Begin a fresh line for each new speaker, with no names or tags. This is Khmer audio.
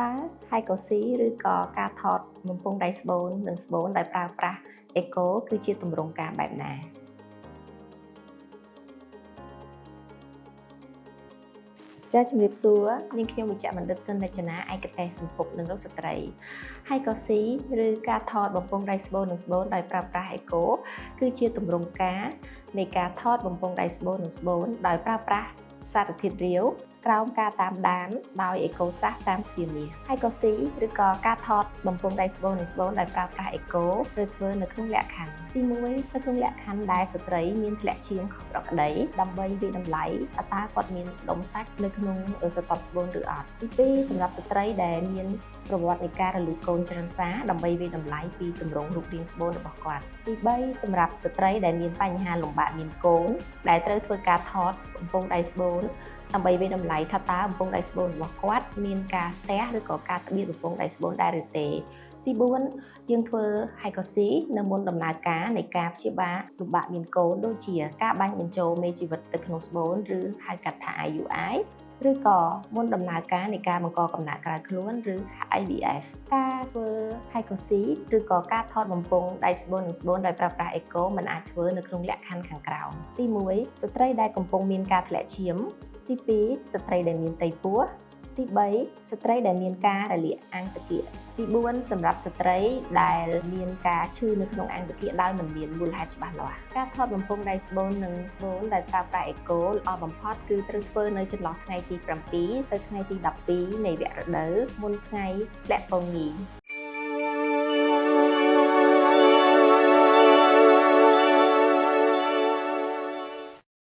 តើ HyCoSy ឬក៏ការថតបំពង់ដៃស្បូននិងស្បូនដោយប្រើប្រាស់អេកូគឺជាទម្រង់ការបែបណា?ចាជំរាបសួរនាងខ្ញុំវិជ្ជបណ្ឌិតសិនរចនាឯកទេសសម្ភពនិងរោគស្ត្រី HyCoSy ឬការថតបំពង់ដៃស្បូននិងស្បូនដោយប្រើប្រាស់អេកូគឺជាទម្រង់ការនៃការថតបំពង់ដៃស្បូននិងស្បូនដោយប្រើប្រាស់សារធាតុរាវក្រោមការតាមដានដោយអេកូសាស្ត្រតាមទ្វារមាស HyCoSy ឬក៏ការថតបំពង់ដៃស្បូននិងស្បូនដោយប្រើប្រាស់អេកូត្រូវធ្វើនៅក្នុងលក្ខខណ្ឌទី1នៅក្នុងលក្ខខណ្ឌដែលស្ត្រីមានធ្លាក់ឈាមខុសប្រក្រតីដើម្បីវាយតម្លៃថាតើគាត់មានដុំសាច់នៅក្នុងស្រទាប់ស្បូនឬអត់ទី2សម្រាប់ស្ត្រីដែលមានប្រវត្តិនៃការរលូតកូនច្រើនសារដើម្បីវាយតម្លៃពីទម្រង់រូបរាងស្បូនរបស់គាត់ទី3សម្រាប់ស្ត្រីដែលមានបញ្ហាលំបាកមានកូនដែលត្រូវធ្វើការថតបំពង់ដៃស្បូនដើម្បីវាយតម្លៃថាតើបំពង់ដៃស្បូនរបស់គាត់មានការស្ទះឬក៏ការត្បៀតបំពង់ដៃស្បូនដែរឬទេទី4យើងធ្វើ HyCoSy នៅមុនដំណើរការនៃការព្យាបាលលំបាកមានកូនដូចជាការបាញ់បញ្ចូលមេជីវិតទៅក្នុងស្បូនឬហៅកាត់ថា IUI ឬក៏មុនដំណើរការនៃការបង្កកំណើតក្រៅខ្លួនឬ IVF ការធ្វើ HyCoSy ឬក៏ការថតបំពង់ដៃស្បូននិងស្បូនដោយប្រើប្រាស់អេកូមិនអាចធ្វើនៅក្នុងលក្ខខណ្ឌខាងក្រោមទី1ស្ត្រីដែលកំពុងមានការធ្លាក់ឈាមទី2ស្ត្រីដែលមានផ្ទៃពោះទី3ស្ត្រីដែលមានការរលាកអង្គតាទី4សម្រាប់ស្ត្រីដែលមានការឈឺនៅក្នុងអង្គតាដោយមិនមានមូលហេតុច្បាស់លាស់ការថតបំពង់ដៃស្បូននិងស្បូនដែលប្រើប្រាស់អេកូល្អបំផុតគឺត្រូវធ្វើនៅចន្លោះថ្ងៃទី7ទៅថ្ងៃទី12នៃវគ្គរដូវមុនថ្ងៃធ្លាក់ពងញី។